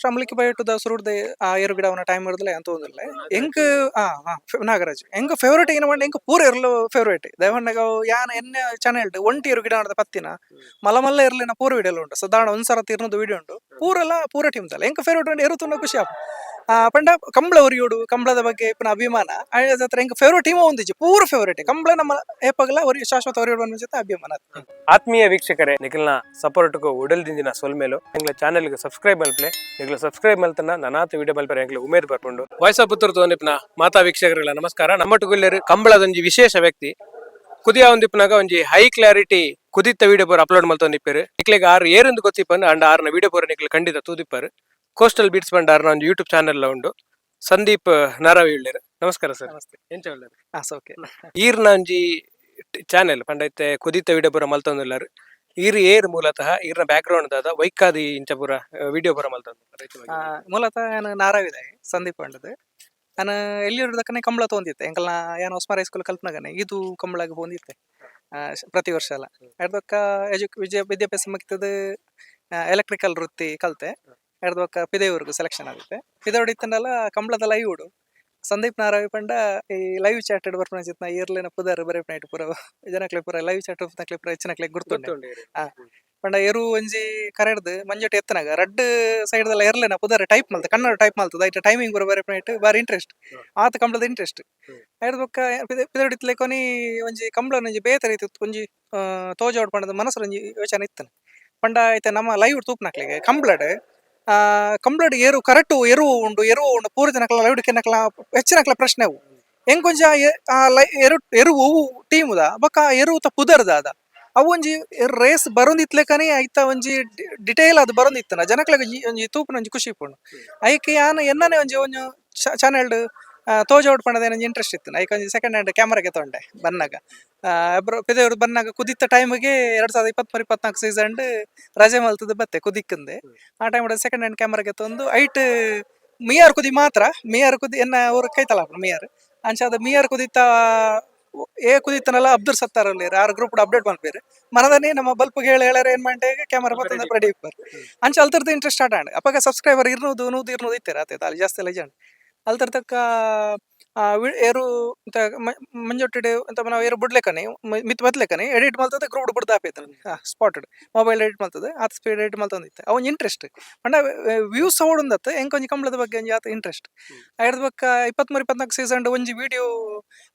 ಶ್ರಮಲಿಕ್ಕೆ ಬಯಟುದ ಸುರುಡ್ದ ಆ ಏರು ಗಿಡವನ ಟೈಮ್ ಇರದಲ್ಲ ಅಂತ ಒಂದಿಲ್ಲ. ಎಂಕ್ ಆ ಆ ನಾಗರಾಜ್ ಎಂಕ್ ಫೇವರೇಟ್ ಏನ ಪಂಡ, ಎಂಕ್ ಪೂರ ಎರ್ಲು ಫೇವರೇಟ್. ದೇವಣ್ಣಗ ಯಾನ್ ಎನ್ನ ಚಾನೆಲ್ ಒಂಟಿ ಎರು ಗಿಡ ಪತ್ತಿನ ಮಲ್ಲ ಮಲ್ಲ ಎರ್ಲಿನ ಪೂರ ವಿಡಿಯೋ ಉಂಟು. ಸಾಧಾರಣ ಒಂದ್ಸರ ತಿರ್ನದು ವಿಡಿಯೋ ಉಂಟು. ಪೂರೆಲ್ಲ ಪೂರ ಟೀಮ್ ದಲ್ಲ. ಎಂಕ್ ಫೇವರೇಟ್ ಉಂಟು. ಎರು ತುನ್ನ ಖುಷಿ ಆಪ. ಪಂಡ ಕಂಬಳ ಒರಿಯೋಡು, ಕಂಬಳದ ಬಗ್ಗೆ ಇಪ್ಪನ ಅಭಿಮಾನ ಹತ್ರ. ಎಂಕ್ ಫೇವರೇಟ್ ಟೀಮ್ ಒಂದಿಜ್ಜಿ, ಪೂರ ಫೇವರೇಟ್. ಕಂಬಳ ನಮ್ಮ ಏಪಗಲ ಒರಿ ಶಾಶ್ವತ ಒರಿಯೋಡು ಅನ್ನೋ ಜೊತೆ ಅಭಿಮಾನ. ಆತ್ಮೀಯ ವೀಕ್ಷಕರೇ, ನಿಖಲ್ನ ಸಪೋರ್ಟ್ಗೂ ಉಡಲ್ ದಿಂಜಿನ ಸೊಲ್ಮೇಲು. ಎಂಗ್ಲ ಚಾನೆಲ್ಗೆ ಸಬ್ಸ್ಕ್ರೈಬ್ ಮಲ್ಪ್ಲೆ. ನಿಗ್ಲ ಸಬ್ಸ್ಕ್ರೈಬ್ ಮಲ್ತನ ನನಾತ ವಿಡಿಯೋ ಮಲ್ಪರೆ ಎಂಗ್ಲ ಉಮೇದ್ ಬರ್ಪುಂಡು. ವಾಯ್ಸ್ ಆಫ್ ಪುತ್ತೂರು ತೋನಿಪ್ನ ಮಾತಾ ವೀಕ್ಷಕರುಗಳ ನಮಸ್ಕಾರ. ನಮ್ಮ ಟುಗುಲ್ಲೇರು ಕಂಬಳದೊಂಜಿ ವಿಶೇಷ ವ್ಯಕ್ತಿ. ಕುದಿಯ ಒಂದಿಪ್ಪನಾಗ ಒಂಜಿ ಹೈ ಕ್ಲಾರಿಟಿ ಕುದಿತ್ತ ವಿಡಿಯೋ ಪೂರ ಅಪ್ಲೋಡ್ ಮಲ್ತೊಂದಿಪ್ಪೆರ್. ನಿಕ್ಲೆಗ್ ಆರು ಏರಿಂದು ಗೊತ್ತಿಪ್ಪನ್ ಅಂಡ ಆರ್ನ ವಿಡಿಯೋ ಪೂರ ನಿಕ್ಲೆ ಖಂಡಿತ ತೂದಿಪ್ಪರು. ಕೋಸ್ಟಲ್ ಬೀಟ್ಸ್ ಬಂಡ ಆರ್ನ ಒಂದು ಯೂಟ್ಯೂಬ್ ಚಾನೆಲ್ ಉಂಡು. ಸಂದೀಪ್ ನಾರಾವಿ ಉಳ್ಳೇರು. ನಮಸ್ಕಾರ ಸರ್. ನಮಸ್ತೆ. ಎಂಚ ಉಳ್ಳೇರು? ಹಾ, ಓಕೆ. ಈರ್ನ ಒಂಜಿ ಚಾನೆಲ್ ಪಂಡ ಇತ್ತೆ ಕುದಿತ ವಿಡಿಯೋ ಪೂರ ಮಲ್ತೊಂದುಲ್ಲಾರು. ಈರ್ ಏರ್ ಮೂಲತಃ? ಈರ್ನ ಬ್ಯಾಕ್ ಗ್ರೌಂಡ್ ದಾದ? ವೈಕಾದಿ ಇಂಚ ಪೂರ ವಿಡಿಯೋ ಪೂರ ಮಲ್ತೊಂದು? ಮೂಲತಃ ನಾನು ನಾರಾವಿದೆ, ಸಂದೀಪ್ ಪಂಡದು. ನಾನು ಎಲ್ಲಿರುವುದಕ್ಕನೆ ಕಂಬಳ ತೊಂದಿತ್ತೆ. ಎಂಕಲ್ನ ಏನು ಹೊಸ್ಮಾರ್ ಹೈಸ್ಕೂಲ್ ಕಲ್ಪನಾಗನೆ ಇದು ಕಂಬಳಗೆ ಬಂದಿತ್ತೆ ಪ್ರತಿ ವರ್ಷ ಎಲ್ಲ. ಎಡ್ದೊಕ್ಕ ವಿಜಯ ವಿದ್ಯಾಭ್ಯಾಸ ಮುಗಿತದ, ಎಲೆಕ್ಟ್ರಿಕಲ್ ವೃತ್ತಿ ಕಲ್ತೆ. ಎಡ್ದೊಕ್ಕ ಪಿದೇವೂರ್ಗು ಸೆಲೆಕ್ಷನ್ ಆಗುತ್ತೆ. ಪಿದೇವ್ರು ಇತ್ತಂಡಲ್ಲ ಕಂಬಳದ ಲೈವ್ ಉಡು. ಸಂದೀಪ್ ನಾರಾವಿ ಪಂಡ ಈ ಲೈವ್ ಚಾಟ್ ಬರ್ಪುನ ಚಿತ್ನ ಇರ್ಲಿನ ಪುದರ್ ಬರೆಪುನ ಪೂರ ಜನಕ್ಲೆ ಪೂರ ಲೈವ್ ಚಾಟ್ ಪೂರ ಹೆಚ್ಚಿನಕ್ಲೆ ಗುರ್ತುಂಡು. ಪಂಡ ಎರು ಒಂಜಿ ಕರೆಡ್ದು ಮಂಜೊಟ್ಟು ಎತ್ತನಾಗ ರಡ್ಡ್ ಸೈಡ್ ದಲ್ಲ ಎರ್ಲೆನ ಪುದರ್ ಟೈಪ್ ಮಲ್ತ, ಕನ್ನಡ ಟೈಪ್ ಮಲ್ತದ. ಐಟ ಟೈಮಿಂಗ್ ಪೂರ ಬರೆಪುನ ಬಾರಿ ಇಂಟ್ರೆಸ್ಟ್. ಆತ ಕಂಬಳದ ಇಂಟ್ರೆಸ್ಟ್. ಐಡ್ದ್ ಬೊಕ್ಕ ಪಿದರ್ಡಿತ್ಲೆ ಕೊನಿ ಒಂಜಿ ಕಂಬಳ ಒಂಜಿ ಬೇತೆ ರೀತಿ ಒಂಜಿ ತೋಜೋಡ್ ಪಂಡದ ಮನಸ್ಸು ಒಂಜಿ ಯೋಚನೆ ಇತ್ತನ. ಪಂಡ ಐತೆ ನಮ್ಮ ಲೈವ್ ತೂಪ್ನಕ್ಲೆಗೆ ಕಂಬ್ಳಡ್ ಕಂಬ್ಳಡ್ ಏರು ಕರೆಕ್ಟ್ ಎರು ಉಂಡು, ಎರು ಉಂಡು. ಪೂರ ಜನಕ್ಲ ಲೈವ್ ಕೆನಕ್ಲ ಹೆಚ್ಚಿನಕ್ಲ ಪ್ರಶ್ನೆ ಅವು. ಎಂಕೊಂಜ ಆ ಲೈ ಎರು ಎರು ಒವು ಟೀಮುದ, ಬೊಕ್ಕ ಎರುತ ಪುದರ್ದಾದ, ಅವು ಒಂಜಿ ರೇಸ್ ಬರೊಂದಿತ್ಲೆಕನೆ ಐತ ಒಂಜಿ ಡಿಟೇಲ್ ಅದು ಬರೊಂದಿತ್ತನ ಜನಕ್ಲೆಗ್ ಒಂಜಿ ಒಂಜಿ ತೂಪುನ ಒಂಜಿ ಖುಷಿ ಇಪ್ಪುಂಡು. ಐಕ್ ಯಾನ್ ಎನ್ನನೆ ಒಂಜಿ ಒಂಜಿ ಚಾನೆಲ್ಡ್ ತೋಜೋಡ್ ಪಂಡದ ಒಂಜಿ ಇಂಟ್ರೆಸ್ಟ್ ಇತ್ತು. ಐಕ್ ಒಂಜಿ second hand camera ಗೆತೊಂಡೆ ಬನ್ನಾಗ. ಪಿದೆಯವರು ಬನ್ನಾಗ ಕುದಿತ್ತ ಟೈಮಿಗೆ 2023-24 ಸೀಸನ್ ರಜೆ ಮಲ್ತದ ಬತ್ತೆ ಕುದಿಕ್ಕಂದೆ. ಆ time second hand camera ಗೆತೊಂದು ಐಟ್ ಮಿಯಾರ್ ಕುದಿ ಮಾತ್ರ, ಮಿಯಾರ್ ಕುದಿ ಎನ್ನ ಊರು ಕೈತಲ ಮಿಯಾರ್. ಅಂಚಾದ ಮಿಯಾರ್ ಕುದಿತ್ತ ಏ ಕುದಿತ್ತನಲ್ಲ ಅಬ್ದುಲ್ ಸತ್ತಾರ್ ಅಲ್ಲಿ ಆರು ಗ್ರೂಪ್ ಅಪ್ಡೇಟ್ ಮಲ್ಪೇರು. ಮನದನೇ ನಮ್ಮ ಬಲ್ಪ್ ಹೇಳಿ ಹೇಳಾರ ಏನ್ ಮಂಟೆ ಕ್ಯಾಮರಾ ಬತ್ತಂದ ರೆಡಿ ಇಪ್ಪರ್. ಅಂಚ ಅಲ್ತರ್ದ ಇಂಟ್ರೆಸ್ಟ್ ಸ್ಟಾರ್ಟ್ ಆಂಡ್. ಅಪಗ ಸಬ್ಸ್ಕ್ರೈಬರ್ 200 100 200 ಇತ್ತೆರ್ ಆತೆ, ಅಲ್ಲಿ ಜಾಸ್ತಿ ಎಲ್ಲ ಜನ. ಅಲ್ತರ ತಕ್ಕ ಏರು ಅಂತ ಮಂಜೊಟ್ಟಿಡೆ ಅಂತ ನಾವು ಏರು ಬುಡ್ಲೆಕನೆ ಮಿತ್ ಬತ್ಲೆಕನೆ ಎಡಿಟ್ ಮಲ್ತದ ಗ್ರೂಪ್ ಬುಡ್ದು ಆಪೇತ. Spotted mobile edit ಮಲ್ತದೆ, ಆತ ಸ್ಪೀಡ್ ಎಡಿಟ್ ಮಲ್ತೊಂದಿತ್ತೆ. ಅವು ಇಂಟ್ರೆಸ್ಟ್ ಪಂಡ ವ್ಯೂಸ್ ಓಡುಂದತ್ತ ಎಂಕ್ ಒಂಜಿ ಕಂಬಳದ ಬಗ್ಗೆ ಒಂಜಿ ಆತ ಇಂಟ್ರೆಸ್ಟ್. ಐಡ್ದ್ ಬೊಕ್ಕ 23-24 ಸೀಸನ್ ಒಂಜಿ ವಿಡಿಯೋ,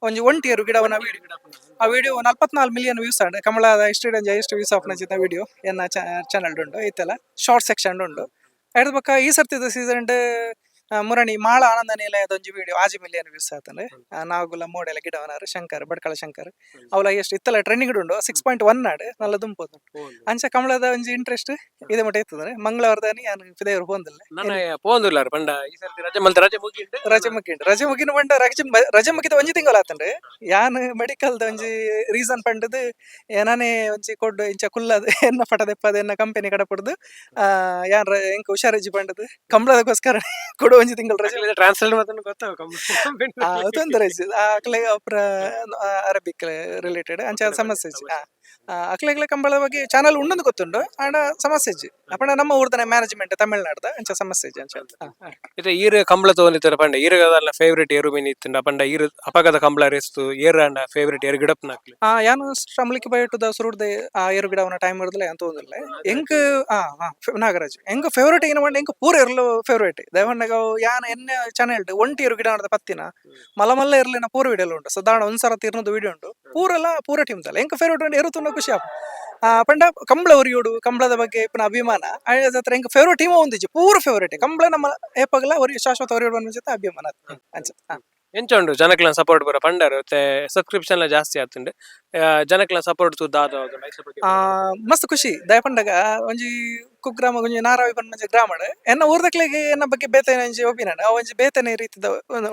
ಒಂಜಿ ಒಂಟಿ ಏರು ಗಿಡವನ ವಿಡಿಯೋ. ಆ ವಿಡಿಯೋ 44 ಮಿಲಿಯನ್ ವ್ಯೂಸ್ ಆಂಡ್. ಕಮಲದ ಹಿಸ್ಟ್ರಿ ಒಂಜಿ ಹೈಯೆಸ್ಟ್ ವ್ಯೂಸ್ ಆಫ್ನ ವಿಡಿಯೋ ಎನ್ನ ಚಾನಲ್ ಉಂಡು. ಇತ್ತೆಲ್ಲ ಶಾರ್ಟ್ ಸೆಕ್ಷನ್ ಉಂಡು. ಐಡ್ದ್ ಬೊಕ್ಕ ಈ ಸರ್ತಿದ ಸೀಸನ್ ಮುರಣಿ ಮಾಳ ಆನಂದ ನಿಲಯದ ಒಂಜಿ ವಿಡಿಯೋ 6 ಮಿಲಿಯನ್ ವ್ಯೂಸ್ ಆತಂದ್ರೆ. ನಾಗುಲ ಮೋಡೆಲ ಗಿಡವನಾರು ಶಂಕರ್, ಬಡ್ಕಳ ಶಂಕರ್ ಅವಲ ಎಷ್ಟು ಇತ್ತಲ್ಲ ಟ್ರೆಂಡಿಂಗ್ ಉಂಡು. 6.1 ಆಡ್ ನಲ್ಲ ದುಂಪೋದು. ಅಂಚ ಕಮಲದ ಒಂಜಿ ಇಂಟ್ರೆಸ್ಟ್ ಇದೆ ಮಟ್ಟ ಇತ್ತಂದ್ರೆ ಮಂಗಳವಾರದಾನಿ ಯಾನ್ ಪಿದೆಯವರು ಪೋಂದಿಲ್ಲ. ನನ್ನ ಪೋಂದುಲ್ಲಾರ ಪಂಡ ಈ ಸರ್ತಿ ರಜೆ ಮಲ್ತ ರಜೆ ಮುಗಿಂಡು. ರಜೆ ಮುಗಿಂಡು. ರಜೆ ಮುಗಿನ ಪಂಡ ರಜೆ ರಜೆ ಮುಗಿದ ಒಂಜಿ ತಿಂಗಳು ಆತಂಡ್ರೆ. ಯಾನ್ ಮೆಡಿಕಲ್ದ ಒಂಜಿ ರೀಸನ್ ಪಂಡದು ಏನಾನೇ ಒಂಜಿ ಕೊಡ್ಡು ಇಂಚ ಕುಲ್ಲದ ಎನ್ನ ಪಟ ದೆಪ್ಪದ ಎನ್ನ ಕಂಪನಿ ಕಡ ಪಡ್ದು ಯಾನ್ ಎಂಕ್ ಹುಷಾರಿಜ್ಜಿ ಪಂಡದು ಕಂಬಳದಕ್ಕೋಸ್ಕರ ಕೊಡು ಒಂಜಿ ತಿಂಗಳು ರಜೆ. ಟ್ರಾನ್ಸ್ಲೇಟ್ ಮಾತ್ರ ಗೊತ್ತಾವ. ತೊಂದರೆ ಇಜ್ಜಿ. ಅಕ್ಲೆ ಅಪ್ರ ಅರಬಿಕ್ ರಿಲೇಟೆಡ್ ಅಂಚ ಸಮಸ್ಯೆ ಇಜ್ಜಿ. ಅಕ್ಲೆಗ್ಲ ಕಂಬಳ ಬಗ್ಗೆ ಚಾನಲ್ ಉಂಡಂದು ಗೊತ್ತುಂಡು. ಆಂಡ ಸಮಸ್ಯೆ ಇಜ್ಜಿ. ಅಪಣ ನಮ್ಮ ಊರ್ದನೆ ಮ್ಯಾನೇಜ್ಮೆಂಟ್ ತಮಿಳ್ನಾಡ್ದ, ಅಂಚ ಸಮಸ್ಯೆ ಇಜ್ಜಿ ಅಂಚ. ಇತ್ತೆ ಈರ್ ಕಂಬಳ ತಗೊಂಡಿತ್ತರ ಪಂಡ ಈರುಗದಲ್ಲ ಫೇವರೇಟ್ ಏರು ಮೀನ್ ಇತ್ತುಂಡ ಪಂಡ ಈರು ಅಪಗದ ಕಂಬಳ ರೇಸ್ತು ಏರ್ ಅಂಡ ಫೇವರೇಟ್ ಏರು ಗಿಡಪ್ನಾಕ್ಲೆ? ಯಾನು ಶ್ರಮಲಿಕ್ಕೆ ಬಯಟುದ ಸುರುಡ್ದ ಆ ಏರು ಗಿಡವನ ಟೈಮ್ ಇರದಲ್ಲ ಅಂತ ಒಂದಿಲ್ಲ. ಎಂಕ್ ಆ ಆ ನಾಗರಾಜ್ ಎಂಕ್ ಫೇವರೇಟ್ ಏನ ಪಂಡ, ಎಂಕ್ ಪೂರ ಎರ್ಲು ಫೇವರೇಟ್. ದೇವಣ್ಣಗ ಯಾನ್ ಎನ್ನ ಚಾನೆಲ್ ಒಂಟಿ ಎರು ಗಿಡ ಪತ್ತಿನ ಮಲ್ಲ ಮಲ್ಲ ಎರ್ಲಿನ ಪೂರ ವಿಡಿಯೋ ಉಂಟು. ಸಾಧಾರಣ ಒಂದ್ಸರ ತಿರ್ನದು ವಿಡಿಯೋ ಉಂಟು. ಪೂರೆಲ್ಲ ಪೂರ ಟೀಮ್ ದಲ್ಲ. ಎಂಕ್ ಫೇವರೇಟ್ ಉಂಟು. ಎರು ತುನ್ನ ಖುಷಿ ಆಪ. ಪಂಡ ಕಂಬಳ ಒರಿಯೋಡು, ಕಂಬಳದ ಬಗ್ಗೆ ಇಪ್ಪನ ಅಭಿಮಾನ ಹತ್ರ. ಎಂಕ್ ಫೇವರೇಟ್ ಟೀಮ್ ಒಂದಿಜ್ಜಿ, ಪೂರ ಫೇವರೇಟ್. ಕಂಬಳ ನಮ್ಮ ಏಪಗಲ ಒರಿ ಶಾಶ್ವತ ಒರಿಯೋಡು ಅನ್ನೋ ಜೊತೆ ಅಭಿಮಾನ ಅಂಚ. ಎಂಚ ಉಂಡು ಜನಕ್ಲ ಸಪೋರ್ಟ್ ಬರ ಪಂಡರು? ಮತ್ತೆ ಸಬ್ಸ್ಕ್ರಿಪ್ಷನ್ ಎಲ್ಲ ಜಾಸ್ತಿ ಆತುಂಡು. ಜನಕ್ಲ ಸಪೋರ್ಟ್ ದಾದ? ಮಸ್ತ್ ಖುಷಿ. ದಯಪಂಡಗ ಒಂಜಿ ಕುಗ್ರಾಮ ಒಂಜಿ ನಾರಾವಿ ಪಂಡ ಒಂಜಿ ಗ್ರಾಮಡ್ ಎನ್ನ ಊರ್ದಕ್ಲೆಗ್ ಎನ್ನ ಬಗ್ಗೆ ಬೇತೆ ಒಂಜಿ ಒಪಿನಿಯನ್, ಅವು ಒಂಜಿ ಬೇತೆನೆ ರೀತಿದ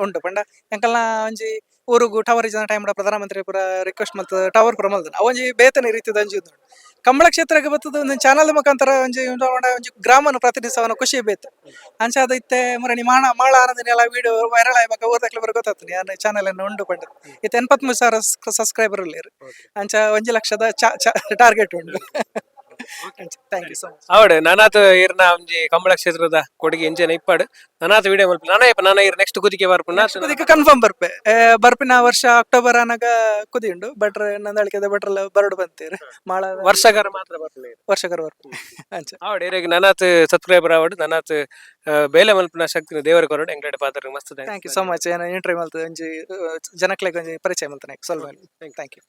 ಉಂಟು. ಪಂಡ ಎಂಕಲ್ನ ಒಂಜಿ ಊರುಗು ಟವರ್ ಇಜ್ಜನ ಟೈಮ್ ಪ್ರಧಾನಮಂತ್ರಿ ಪೂರ ರಿಕ್ವೆಸ್ಟ್ ಮಲ್ತ ಟವರ್ ಪೂರ ಮಲ್ತನ. ಅವು ಒಂಜಿ ಬೇತೆನೆ ರೀತಿದ ಒಂಜಿ ಉಂಡು. ಕಂಬಳ ಕ್ಷೇತ್ರಕ್ಕೆ ಬತ್ತದ ಒಂದು ಚಾನಲ್ ಮುಖಾಂತರ ಒಂಜಿ ಉಂಡು ಪಂಡ ಒಂಜಿ ಗ್ರಾಮನು ಪ್ರತಿನಿಧಿಸವನ ಖುಷಿ ಬೇತೆ. ಅಂಚಾದ ಇತ್ತೆ ಮುರಣಿ ಮಾಣ ಮಾಳ ಆನಂದನೆಲ್ಲ ವಿಡಿಯೋ ವೈರಲ್ ಆಯ್ಬಾಕ ಊರ್ದಕ್ಲೆ ಬರ ಗೊತ್ತಾಗ್ತದೆ ಯಾನ್ ಚಾನಲ್ ಅನ್ನು ಉಂಡು ಪಂಡ. ಇತ್ತೆ 83,000 ಸಬ್ಸ್ಕ್ರೈಬರ್ ಉಲ್ಲೆರ್. ಅಂಚ 1 ಲಕ್ಷದ ಟಾರ್ಗೆಟ್ ಉಂಡು. Thank you so much. ಆವಡ್, ನಾನಾತ್ ಇರ್ನ ಒಂಜಿ ಕಂಬಳ ಕ್ಷೇತ್ರದ ಕೊಡುಗೆ ಇಂಚೆನ ಇಪ್ಪಾಡು. ನನಾತ್ ವಿಡಿಯೋ ಮಲ್ಪ ನಾನ ನಾನ ಇರ್ ನೆಕ್ಸ್ಟ್ ಕುದಿಕೆ ಬರ್ಪುನ. ಕುದಿಕ್ ಕನ್ಫರ್ಮ್ ಬರ್ಪೆ. ಬರ್ಪಿನ ವರ್ಷ ಅಕ್ಟೋಬರ್ ಆನಾಗ ಕುದಿ ಉಂಡು. ಭಟ್ರ ನಂದಳಿಕೆದ ಭಟ್ರೆಲ್ಲ ಬರಡು ಬಂತೀರ್ ಮಾಳ. ವರ್ಷಗಾರ ಮಾತ್ರ ಬರ್ಪುನ. ವರ್ಷಕರ ಬರ್ಪೆ ಅಂಚ. ಆವಡ್, ಇರೆಗ್ ನನಾತ್ ಸಬ್ಸ್ಕ್ರೈಬರ್ ಆವಡ್, ನನಾತ್ ಬೇಲೆ ಮಲ್ಪುನ ಶಕ್ತಿ ದೇವರ ಕೊರಡು. ಎಂಕಡೆ ಪಾತ್ರ ಮಸ್ತ್. Thank you so much. ಏನ ಇಂಟರ್ವ್ಯೂ ಮಲ್ತ ಒಂಜಿ ಜನಕ್ಲೆಗ್ ಒಂಜಿ ಪರಿಚಯ ಮಲ್ತನೆ. ಸ್ವಲ್ಪ thank you.